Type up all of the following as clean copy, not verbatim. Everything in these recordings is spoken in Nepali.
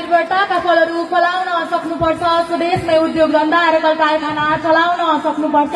निर्भरताका फलहरू फलाउन सक्नुपर्छ। स्वदेशमै उद्योग धन्दा र कल कारखाना चलाउन सक्नुपर्छ।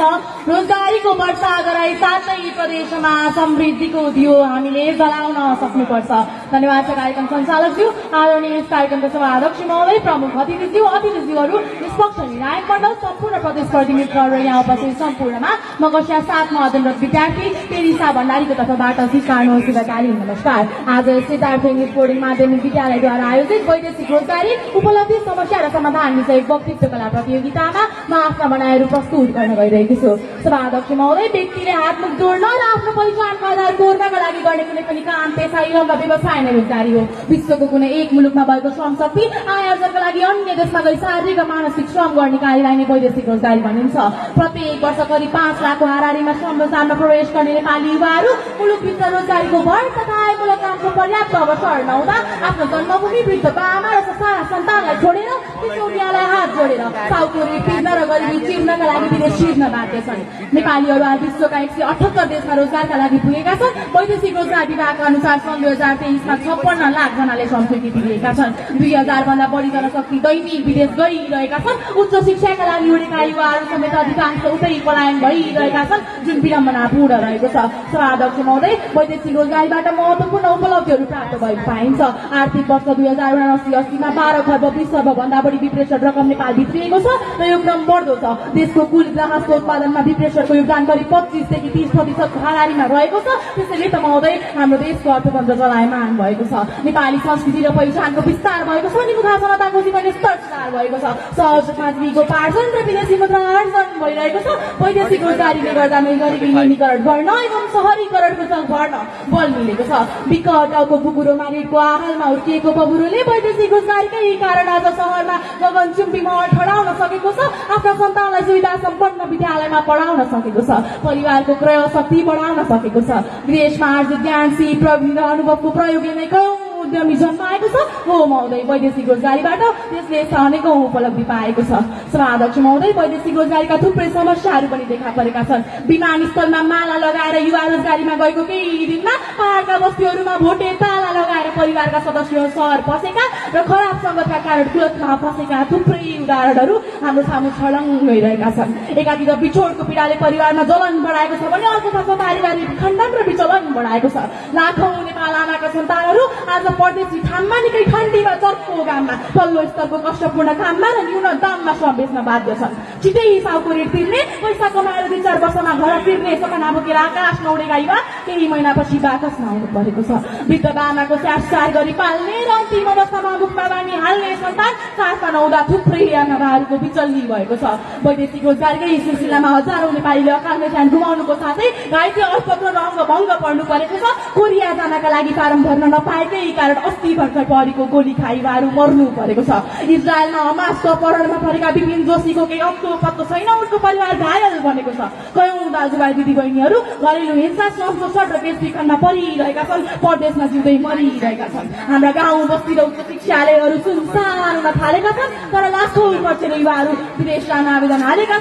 रोजगारीको वर्षा गराई साथै प्रदेशमा समृद्धिको दियो हामीले जलाउन सक्नुपर्छ। धन्यवाद छ कार्यक्रम सञ्चालकज्यू, आदरणीय यस कार्यक्रमका सभाध्यक्ष महोदय, प्रमुख अतिथिज्यूहरू, निष्पक्ष निर्णायक मण्डल, सम्पूर्ण प्रदेश प्रतिनिधित्व र यहाँ उपस्थित सम्पूर्णमा म कक्षा 7 मा अध्ययनरत विद्यार्थी पेरिसा भण्डारीको तर्फबाट स्वीकार्नु शुभकामना। नमस्कार। आज सिद्धार्थ इङ्ग्लिस बोर्डिङ माध्यमिक विद्यालयद्वारा आयोजित वैदेशिक रोजगारी उपलब्धि समस्या र समाधान विषयक वक्तृत्व कला प्रतियोगितामा म आफ्ना भनाइहरू प्रस्तुत गर्न गइरहेको छु। सभाध्यक्ष महोदय, व्यक्तिले हातमुख जोड्न र आफ्नो पहिचानको आधार कोर्नका लागि गर्ने कुनै पनि काम, पेसा, इलम वा व्यवसाय नै रोजगारी हो। विश्वको कुनै एक मुलुकमा भएको श्रम शक्ति आय आर्जनका लागि अन्य देशमा गई शारीरिक र मानसिक श्रम गर्ने कार्यलाई नै वैदेशिक रोजगारी भनिन्छ। प्रत्येक वर्ष करिब 5 लाखको हाराहारीमा श्रम बजारमा प्रवेश गर्ने नेपाली युवाहरू मुलुकभित्र रोजगारीको भर तथा आयमूलक कामको पर्याप्त अवसर नहुँदा आफ्नो जन्मभूमि, वृद्ध बाआमा र साना सन्तानलाई छोडेर तिजोरीलाई हात जोडेर साउको रेट तिर्न र गरिबी चिर्नका लागि विदेश छिर्न बाध्य छन्। नेपालीहरू आज विश्वका 178 देशमा रोजगारका लागि पुगेका छन्। वैदेशिक रोजगार विभागका अनुसार सन् 2023 मा 56 लाख जनाले श्रम स्वीकृति लिएका छन्। 2000 भन्दा बढी जनशक्ति दैनिक विदेश गइरहेका छन्। उच्च शिक्षाका लागि उडेका युवाहरू समेत अधिकांश उतै पलायन भइरहेका छन्, जुन विडम्बनापूर्ण रहेको छ। सभाध्यक्ष महोदय, वैदेशिक रोजगारीबाट महत्त्वपूर्ण उपलब्धिहरू प्राप्त भएको पाइन्छ। आर्थिक वर्ष 2079-80 मा 12 खर्ब 20 अर्ब भन्दा बढी विप्रेषण रकम नेपाल भित्रिएको छ र यो क्रम बढ्दो छ। देशको कुल ग्राहकको उत्पादनमा विप्रेषणको योगदान करिब 25 देखि 30% हाराहारीमा रहेको छ। त्यसैले त महोदय, हाम्रो देशको अर्थतन्त्र चलायमान भएको छ। नेपाली संस्कृति र पहिचानको विस्तार भएको छ। निमुखा जनताको जीवनस्तर सुधार भएको छ। सहज खाद्यको पार्जन र विदेशी मुद्रा आर्जन भइरहेको छ। वैदेशिक रोजगारीले गर्दा गरिबी न्यूनीकरण गर्न एवं शहरीकरणको चल बढ्न बल मिलेको छ। विकट टाउको बुकुरो मारिएको आहालमा हुर्किएको बबुरोले वैदेशिक रोजगारीकै कारण आज शहरमा गगनचुम्बी महल ठडाउन सकेको छ। आफ्ना सन्तानलाई सुविधा सम्पन्न विद्यालयमा पढाउन सकेको छ। परिवारको क्रय शक्ति बढाउन सकेको छ। विदेशमा आर्जित ज्ञान, सिप, प्रविधि र अनुभवको प्रयोगले नै कयौं उद्यमी जन्माएको छ। हो महोदय, वैदेशिक रोजगारीबाट देशले यस्ता अनेकौं उपलब्धि पाएको छ। सभाध्यक्ष महोदय, वैदेशिक रोजगारीका थुप्रै समस्याहरू पनि देखा परेका छन्। विमानस्थलमा माला लगाएर युवा रोजगारीमा गएको केही दिनमा पहाडका बस्तीहरूमा भोटे ताला लगाएर परिवारका सदस्यहरू सहर फसेका र खराब सङ्गतका कारण कुलतमा फसेका थुप्रै उदाहरणहरू हाम्रो सामु छलङ गइरहेका छन्। एकातिर बिछोडको पीडाले परिवारमा जलन बढाएको छ भने अर्कोतर्फ पारिवारिक खण्डन र विचलन बढाएको छ। लाखौं नेपाल आमाका सन्तानहरू आज परदेशी ठाममा निकै ठण्डीमा चर्को घाममा तल्लो स्तरको कष्टपूर्ण काममा र न्यून दाममा श्रम बेच्न बाध्य छन्। छिटै साउको रेट तिर्ने, पैसा कमाएर 2-4 वर्षमा घर फिर्ने सपना बोकेर आकाशमा उडेका युवा केही महिनापछि बाकसमा आउनु परेको छ। वृद्ध बाआमाको स्याहार गरी पाल्ने र अन्तिम अवस्थामा मुखमा बानी हाल्ने सन्तान साथमा नहुँदा थुप्रै आमाबाहरूको विचल्ली भएको छ। वैदेशिक रोजगारकै सिलसिलामा हजारौं नेपालीले अकालमै ज्यान गुमाउनुको साथै घाइते अल्पत्र र अङ्गभङ्ग पर्नु परेको छ। कोरिया जानका लागि फारम भर्न नपाएकै कारण 80 भर्खर परेको गोली खाइवाहरू मर्नु परेको छ। इजरायलमा हमासको अपहरणमा परेका विपिन जोशीको केही अत्तो पत्तो छैन, उनको परिवार घायल बनेको छ। कयौं दाजुभाइ दिदीबहिनीहरू घरेलु हिंसा, श्रम शोषण र बेचबिखनमा परिरहेका छन्, परदेशमा जिउँदै मरिरहेका छन्। हाम्रा गाउँ बस्ती र उच्च शिक्षालयहरू सुनसान हुन थालेका छन्, तर लाखौं वर्षेर युवाहरू विदेश जान आवेदन हालेका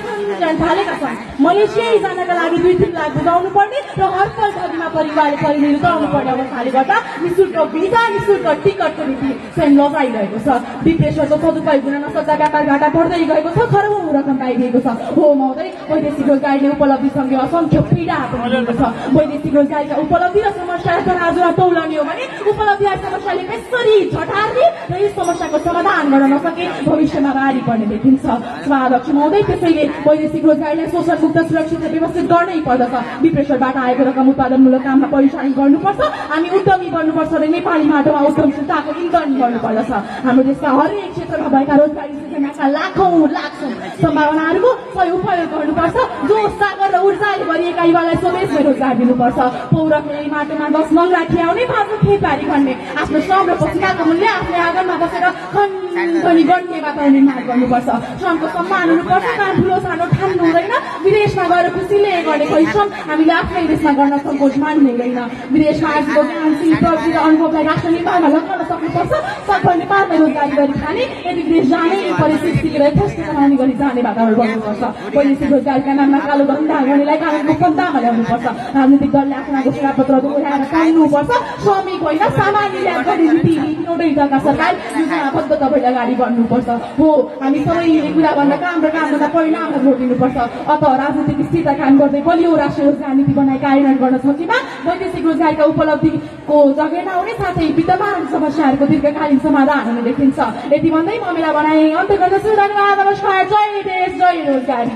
छन्। मलेसिया जानका लागि 2-3 लाख बुझाउनु पर्ने र हरपल ठगीमा परिवारले परिधि रुचाउनु पर्ने अवस्थाले गर्दा निःशुल्क भिजा, निःशुल्क टिकटको नीति स्वयं लगाइरहेको छ। विप्रेषणको सदुपयोग हुन नसक्दा व्यापार घाटा बढ्दै गएको छ। खरबौं रकम पाइरहेको छ। हो महोदय, वैदेशिक रोजगारीले उपलब्धिसँगै असंख्य पीडा पनि दिएको छ। वैदेशिक रोजगारीका उपलब्धि र समस्या तराजुमा तौलने हो भने उपलब्धि र समस्याले कसरी झटार्ने र यस समस्याको समाधान गर्न नसके भविष्यमा भारी पर्ने देखिन्छ। सभाध्यक्ष महोदय, त्यसैले वैदेशिक रोजगारीलाई शोषणमुक्त, सुरक्षित र व्यवस्थित गर्नै पर्दछ। विप्रेषणबाट आएको रकम उत्पादनमूलक काममा परिचालन गर्नुपर्छ। हामी उद्यमी बन्नुपर्छ र नेपाली माटोमा उद्यमशीलताको इन्धन गर्नुपर्दछ। हाम्रो देशका हरेक क्षेत्रमा भएका रोजगारी सृजनाका लाखौं लाख सम्भावनाहरूको सही उपयोग गर्नुपर्छ। जो सागर र ऊर्जाले भरिएका युवालाई स्वदेशमै रोजगार दिनुपर्छ। पौरखले माटोमा 10 नङ्ग्रा खियाउने, 5 खेतबारी खन्ने, आफ्नो श्रम र पसिनाको मूल्य आफ्नै आँगनमा बसेर खनी गर्ने वातावरण निर्माण गर्नुपर्छ। श्रमको सम्मान हुनुपर्छ। काम ठुलो सानो ठान्नु हुँदैन। विदेशमा गएर खुसीले गर्ने परिश्रम हामीले आफ्नै देशमा गर्न सङ्कोच मान्नु हुँदैन। विदेशमा आर्जिएको ज्ञान, सिप, प्रविधि र अनुभवलाई राष्ट्र निर्माणमा लगाउन सक्नुपर्छ। सकभर नेपालमै रोजगारी गरी खाने, यदि विदेश जानै वैदेशिक सिकेर यथेष्ट कमाउने गरी जाने वातावरण बन्नुपर्छ। वैदेशिक रोजगारीका नाममा कालो धन्दा गर्नेलाई कानुनको पन्थामा ल्याउनुपर्छ। राजनीतिक दलले आफ्ना घोषणापत्र दोहोऱ्याएर काट्नुपर्छ। श्रमिक होइन सामान्य ल्याब गर्ने नीति एउटै दलका सरकार योजनाबद्ध तपाईँ अगाडि बढ्नुपर्छ। हो हामी सबैले कुरा भन्दा काम र कामभन्दा परिणामलाई भोट दिनुपर्छ। अत राजनीतिक स्थिरता कायम गर्दै बलियो राष्ट्रिय रोजगार नीति बनाई कार्यान्वयन गर्न सकेमा वैदेशिक रोजगारका उपलब्धिको जगेर्ना हुने साथै विद्यमान समस्याहरूको दीर्घकालीन समाधान हुने देखिन्छ। यति भन्दै म मेला बनाएँ अन्त्य गर्दछु। धन्यवाद। नमस्कार। जय देश जय रोजगारी।